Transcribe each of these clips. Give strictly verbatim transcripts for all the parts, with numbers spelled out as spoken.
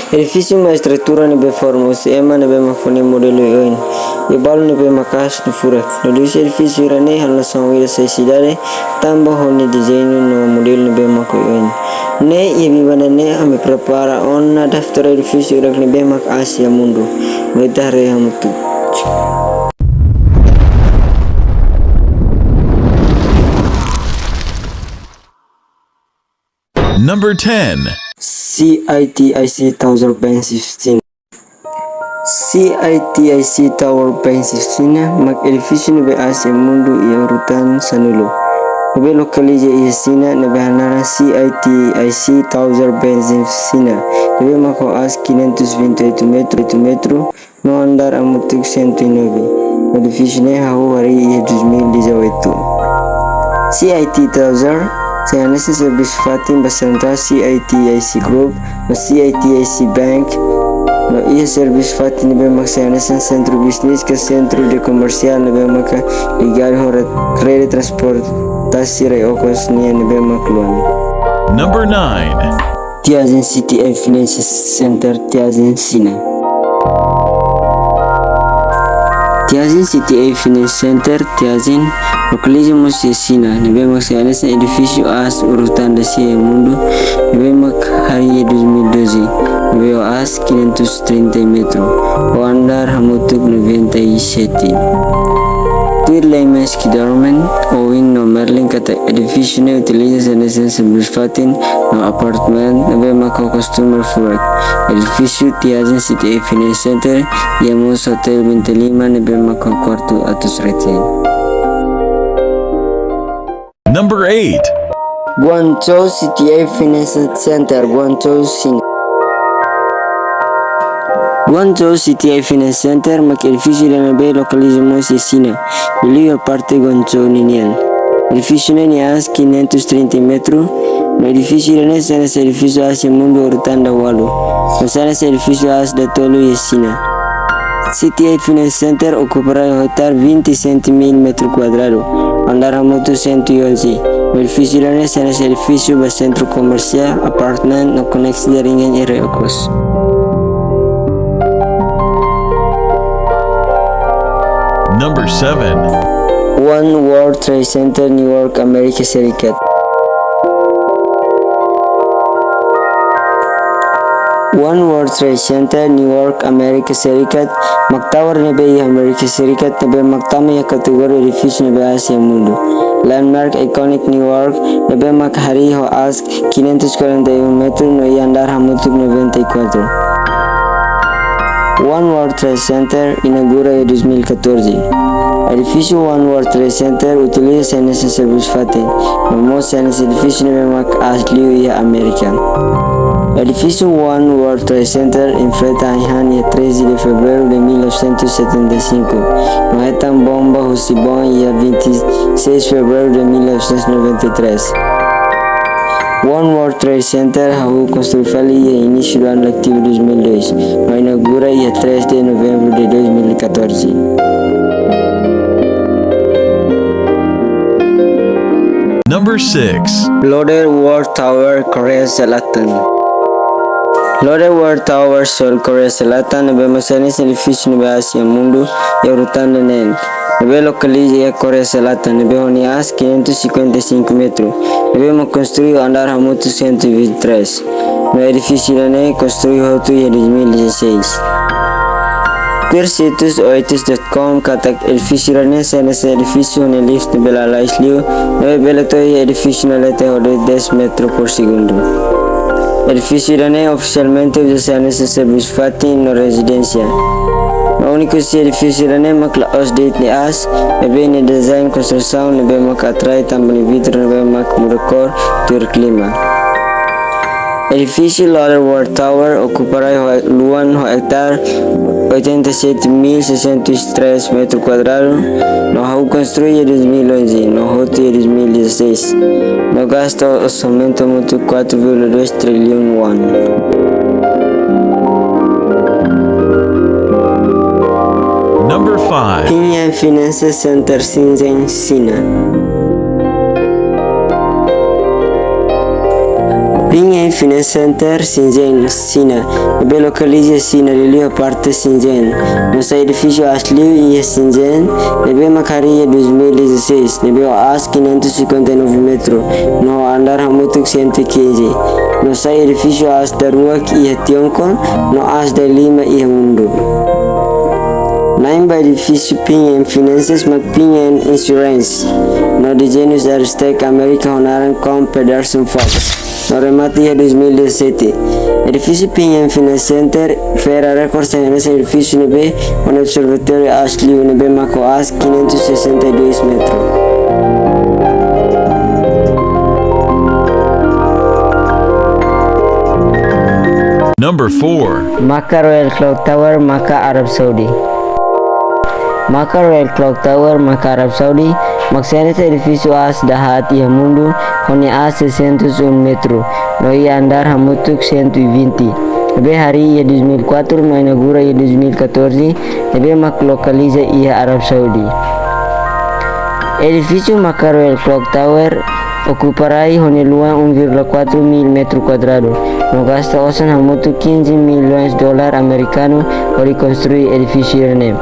Edifísiu mak estrutura ne'ebé forma husi ema ne'ebé mak fó nia modelu oioin. Iha balu ne'ebé mak aas no furak. No liuhusi edifísiu ida-ne'e halo nasaun ida sai sidade, tanba ho nia dezeñu no modelu ne'ebé mak oioin. Ne'e, iha biban ida-ne'e ami prepara ona daftar edifísiu hirak ne'ebé mak aas iha mundu. Mai ita haree hamutuk. Number ten. C I T I C Tower Bank Sina. C I T I C Tower Bank Sina mak edifísiu ne'ebé aas iha mundu iha urutan sanulu. Ne'ebé lokaliza iha Xina, ne'ebé hanaran C I T I C Tower Bank Sina. Ne'ebé mak ho aas quinhentos e vinte e oito metro, oito metro, no andár hamutuk cento e nove. Edifísiu ne'e hahú harii iha dois mil e dezoito. C I T Tower, sei hanesan servisu fatin ba sentrál C I T I C Group, no C I T I C Bank, no iha servisu fatin ne'ebé mak sei hanesan sentru bisnis ka sentru de komersiál ne'ebé maka ligadu ho re-, rede transportasi rai okos nian ne'ebé mak luan. Number nine. Tianjin C T A Financial Center, Tianjin, Xina. Tianjin C T A Financial Center, Tianjin, lokaliza mós iha Xina, ne'ebé mak sei hanesan edifísiu aas urutan dasia iha mundu, ne'ebé mak harii iha dois mil e doze, ne'ebé ho aas quinhentos e trinta metro, ho andár hamutuk noventa e sete. Tuir Lehman Skidmore, Owings no Merlin katak edifísiu ne'e utiliza hanesan servisu fatin no apartamentu ne'ebé mak ho customer furak. Edifísiu Tianjin C T A Financial Center iha mós hotel bintang lima ne'ebé mak ho kuartu atus resin. Number eight. Guangzhou C T A Financial Center, Guangzhou, Xina. Guangzhou C T A Financial Center mak edifísiu ida ne'ebé lokaliza mós iha Xina, liuliu iha parte Guangzhou ninian. Edifísiu ne'e nia aas quinhentos e trinta metro, no edifísiu ida-ne'e sei hanesan edifísiu aas iha mundu urutan daualu. No sei hanesan edifísiu aas datolu iha Xina. C T A Financial Center okupa rai ho hektare vinte e sete mil metro kuadradu, andár hamutuk cento e onze. No edifísiu ida-ne'e sei hanesan edifísiu ba sentru komersiál, apartamentu no koneksi jaringan iha rai okos. Number seven. One World Trade Center, Newark, Amérika Serikat. One World Trade Center, Newark, Amérika Serikat, mak tower ne'ebé iha Amérika Serikat, ne'ebé mak tama iha kategoria edifísiu ne'ebé aas iha mundu. Landmark iconic Newark, ne'ebé mak harii ho aas quinhentos e quarenta e um metro no iha andár hamutuk noventa e quatro. One World Trade Center inaugura iha dois mil e catorze. Edifísiu One World Trade Center utiliza hanesan servisu fatin, no mós hanesan edifísiu ne'ebé mak aas liu iha Amérika. Edifísiu One World Trade Center enfrenta ai-han iha treze de fevereiro de mil novecentos e setenta e cinco, no hetan bomba husi boin iha vinte e seis de fevereiro de mil novecentos e noventa e três. One World Trade Center hahú konstrui fali iha inísiu do ano letivo dois mil e dois, no inaugura iha três de novembro de dois mil e catorze. Number six. Lotte World Tower, Korea Selatan. Lotte World Tower, Seoul, Korea Selatan, ne'ebé mak hanesan edifísiu ne'ebé aas iha mundu, iha urutan neen. Ne'ebé lokaliza iha Korea Selatan, ne'ebé ho nia aas quinhentos e cinquenta e cinco metro, ne'ebé mak konstrui ho andár hamutuk cento e vinte e três. No edifísiu ida-ne'e konstrui hotu iha dois mil e dezasseis. Tuir situs oitis dot com katak edifísiu ida-ne'e sei hanesan edifísiu ho nia lift ne'ebé lalais liu, ne'ebé bele to'o iha edifísiu ne'e leten ho dez metro por segundu. Edifísiu ida-ne'e ofisialmente uza hanesan servisu fatin no rezidénsia. No úniku husi edifísiu ida-ne'e mak la'ós de'it nia aas, ne'ebé nia dezeñu konstrusaun ne'ebé mak atrai tanba nia vidru ne'ebé mak muda kór tuir klima. Edifísiu Lotte World Tower okupa rai ho luan ho hektare oitenta e sete mil seiscentos e três metro kuadradu, no hahú konstrui iha dois mil e onze, no hotu iha dois mil e dezasseis, no gasta orsamentu hamutuk quatro vírgula dois trilhão won. Number five. Ping An Financial Center, Shenzhen, Xina. Ping An Finance Center Shenzhen, Xina, ne'ebé lokaliza iha Xina, liuliu parte Shenzhen. No sai edifísiu aas liu iha Shenzhen, ne'ebé mak harii iha dois mil e dezasseis, ne'ebé ho aas quinhentos e cinquenta e nove metros, no andár hamutuk cento e quinze. No sai edifísiu aas daruak iha Tiongkok, no aas dalima iha mundu. Na'in ba edifísiu Ping An Finances mak Ping An Insurance, no dezeñu husi arsitek Amérika ho naran Kohn Pedersen Fox, no remata iha dois mil e dezassete. Edifísiu Ping An Finance Center fera rekorde sai hanesan edifísiu ne'ebé ho observatóriu aas liu, ne'ebé mak ho aas quinhentos e sessenta e dois metros. Number four. Makkah Royal Clock Tower, Makkah, Arab Saudi. Makkah Royal Clock Tower, Makkah, Arab Saudi, mak sai hanesan edifísiu aas dahaat iha mundu, ho nia aas seiscentos e um metros, no iha andár hamutuk cento e vinte. Ne'ebé harii iha dois mil e quatro, no inaugura iha dois mil e catorze, ne'ebé mak lokaliza iha Arab Saudi. Edifísiu Makkah Royal Clock Tower okupa rai ho nia luan um vírgula quatro mil metros quadrados, no gasta osan hamutuk quinze milhões dólar amerikanu hodi konstrui edifísiu ida-ne'e.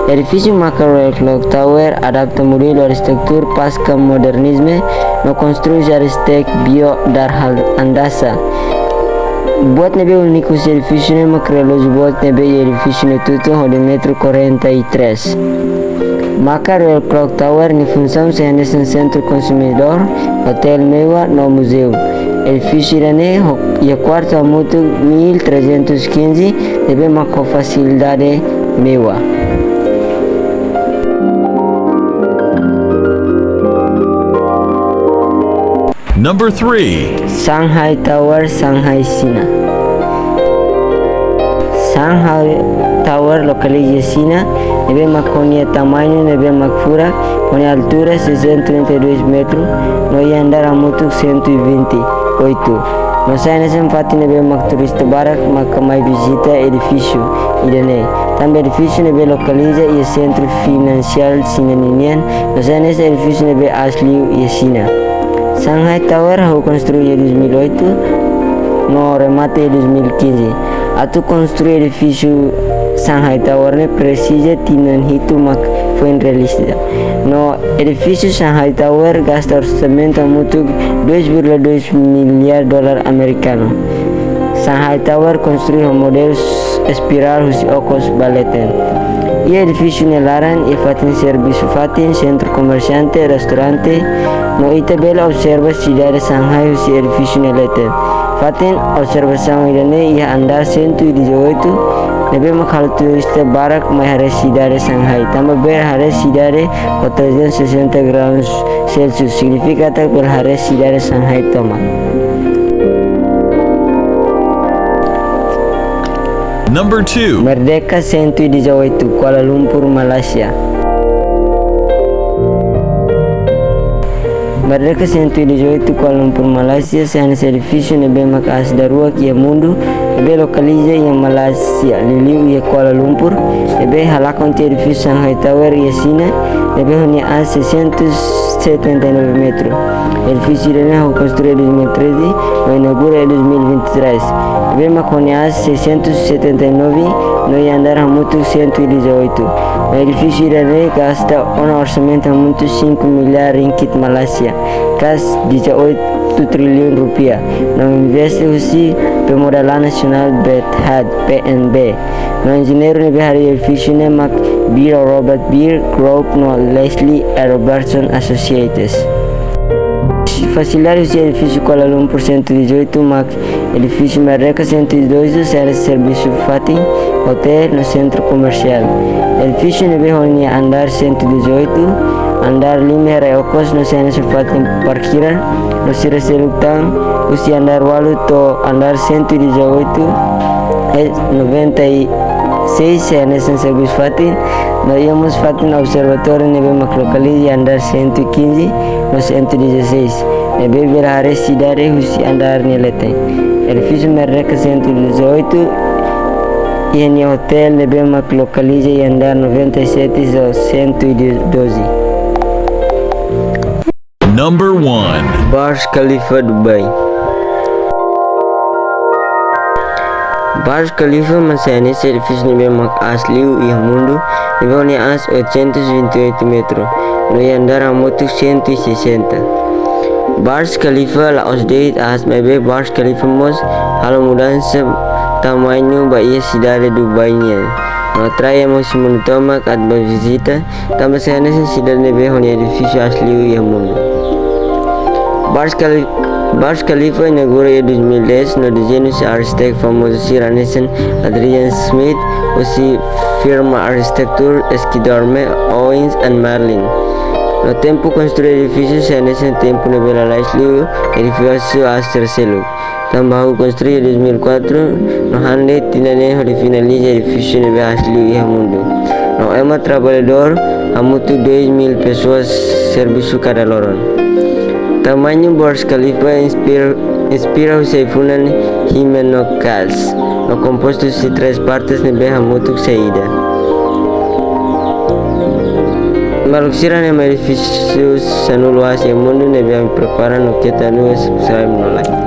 Edifísiu Makkah Royal Clock Tower adapta modelu arsitektura pasca modernizmu, no konstrui husi arsitek Bio Darhal Andasa. Buat ne'ebé úniku husi edifísiu ne'e mak relójiu boot ne'ebé iha edifísiu nia tutun ho diámetru quarenta e três. Makkah Royal Clock Tower nia funsaun sai hanesan sentru konsumidór, otél mewah no muzeu. Edifísiu ida-ne'e ho, iha kuartu hamutuk mil trezentos e quinze, ne'ebé mak ho fasilidade mewah. Number three. Shanghai Tower, Shanghai, Xina. Shanghai Tower lokaliza iha Xina, ne'ebé mak ho nia tamañu ne'ebé mak furak, ho nia altura seiscentos e trinta e dois metros, no iha andár hamutuk cento e vinte e oito. No sai hanesan fatin ne'ebé mak turista barak mak mai vizita edifísiu ida-ne'e. Tanba edifísiu ne'ebé lokaliza iha sentru finansiál Xina ninian, no sai hanesan edifísiu ne'ebé aas liu iha Xina. Shanghai Tower hahú konstrui iha dois mil e oito, no remata iha dois mil e quinze. Atu konstrui edifísiu Shanghai Tower ne'e presiza tinan hitu mak foin realiza. No edifísiu Shanghai Tower gasta orsamentu hamutuk dois vírgula dois miliar dólar amerikanu. Shanghai Tower konstrui ho modelu espirál husi okos ba leten. Iha edifísiu nia laran iha fatin servisu fatin, sentru komersiante, restaurante, no ita bele observa sidade Shanghai husi edifísiu nia leten. Fatin observasaun ida-ne'e iha andár cento e dezoito, ne'ebé mak halo turista barak mai haree sidade Shanghai. Tanba bele haree sidade ho trezentos e sessenta graus Celsius, signifika katak bele haree sidade Shanghai tomak. Number two. Merdeka cento e dezoito, Kuala Lumpur, Malaysia. Merdeka cento e dezoito, Kuala Lumpur, Malaysia, sai hanesan edifísiu ne'ebé mak aas daruak iha mundu, ne'ebé lokaliza iha Malaysia, liuliu iha Kuala Lumpur, ne'ebé halakon tiha edifísiu Shanghai Tower iha Xina, ne'ebé ho nia aas seiscentos setenta e nove metros. Edifísiu ida-ne'e hahú konstrui dois mil e treze, no inaugura dois mil e vinte e três. Ne'ebé mak ho nia aas seiscentos setenta e nove, no iha andár hamutuk cento e dezoito. No edifísiu ida-ne'e gasta ona orsamentu hamutuk cinco miliar ringgit Malaysia, kas dezoito triliun rupiah. No investe husi Permodalan Nasionál Berhad, P N B. No enjeñeiru ne'ebé harii edifísiu ne'e mak Beer Robert Beer Group no Leslie Robertson Associates. Fasilidade husi edifísiu Kuala Lumpur cento e dezoito mak edifísiu Merdeka cento e doze, sai hanesan servisu fatin, otél no sentru komersiál. Edifísiu ne'ebé ho nia andár cento e dezoito, andár lima iha rai okos no sai hanesan fatin parkiran, no sira seluk tan husi andár ualu to'o andár cento e dezoito, eh, noventa e seis sai hanesan servisu fatin, no iha mós fatin observatóriu ne'ebé mak lokaliza iha andár cento e quinze no cento e dezasseis, ne'ebé bele haree sidade husi andár nia leten. Edifísiu Merdeka cento e dezoito iha nia otél ne'ebé mak lokaliza iha andár noventa e sete to'o cento e doze. Number one. Burj Khalifa, Dubai. Burj Khalifa mak sai hanesan edifísiu ne'ebé mak aas liu iha mundu, ne'ebé ho nia aas oitocentos e vinte e oito metros, no iha andár hamutuk cento e sessenta. Burj Khalifa la'ós de'it aas, maibé Burj Khalifa mós halo mudansa tamañu ba iha sidade Dubai nian, no atrai ema husi mundu tomak atu bá vizita, tanba sai hanesan sidade ne'ebé ho nia edifísiu aas liu iha mundu. Burj Khali-, Burj Khalifa inaugura iha dois mil e dez no dezeñu husi arkitektu famozu sira hanesan Adrian Smith, husi firma arkitektura Skidmore, Owings and Merrill. No tempu konstrui edifísiu sai hanesan tempu ne'ebé lalais liu edifísiu aas sira seluk. Tanba hahú konstrui dois mil e quatro, no han de'it tinan neen hodi finaliza edifísiu ne'ebé aas liu iha mundu. No ema traballadór hamutuk dois mil pessoas servisu kada loron. Tamañu Burj Khalifa inspira, inspira husi ai-funan Hymenok Khas, no kompostu husi três partes ne'ebé hamutuk sai ida. Maluk sira, ne'e mak edifísiu sanulu aas iha mundu ne'ebé ami prepara, no keta haluha subscribe no like.